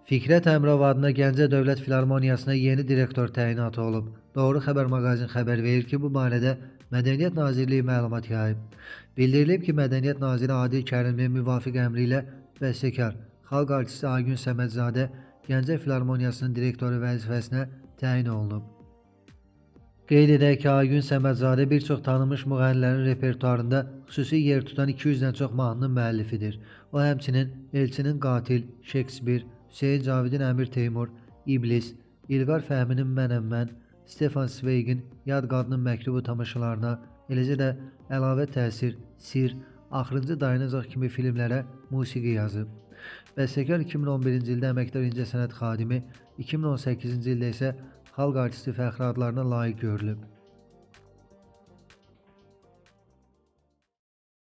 Fikrət Əmirov adına Gəncə Dövlət Filarmoniyasına yeni direktor təyinatı olub. Doğru Xəbər maqazin xəbər verir ki, bu barədə Mədəniyyət Nazirliyi məlumat yayıb. Bildirilib ki, Mədəniyyət Naziri Adil Kərimlinin müvafiq əmri ilə bəstəkar, xalq artisti Aygün Səmədzadə Gəncə Filarmoniyasının direktoru vəzifəsinə təyin olunub. Qeyd edək ki, Aygün Səmədzadə bir çox tanınmış müğənnilərin repertuarında xüsusi yer tutan 200-dən çox mahnının müəllifidir. O həmçinin Elçinin Qatil, Şekspir, Hüseyn Cavidin Əmir Teymur, İblis, İlqar Fəhminin Mənəm Mən, Stefan Zweigin Yad Qadının Məktubu tamaşalarına, eləcə də Əlavə Təsir, Sir, Axırıncı Dayanacaq kimi filmlərə musiqi yazıb. Bəstəkar 2011-ci ildə Əməkdar İncəsənət Xadimi, 2018-ci ildə isə Xalq Artisti fəxri adlarına layiq görülüb.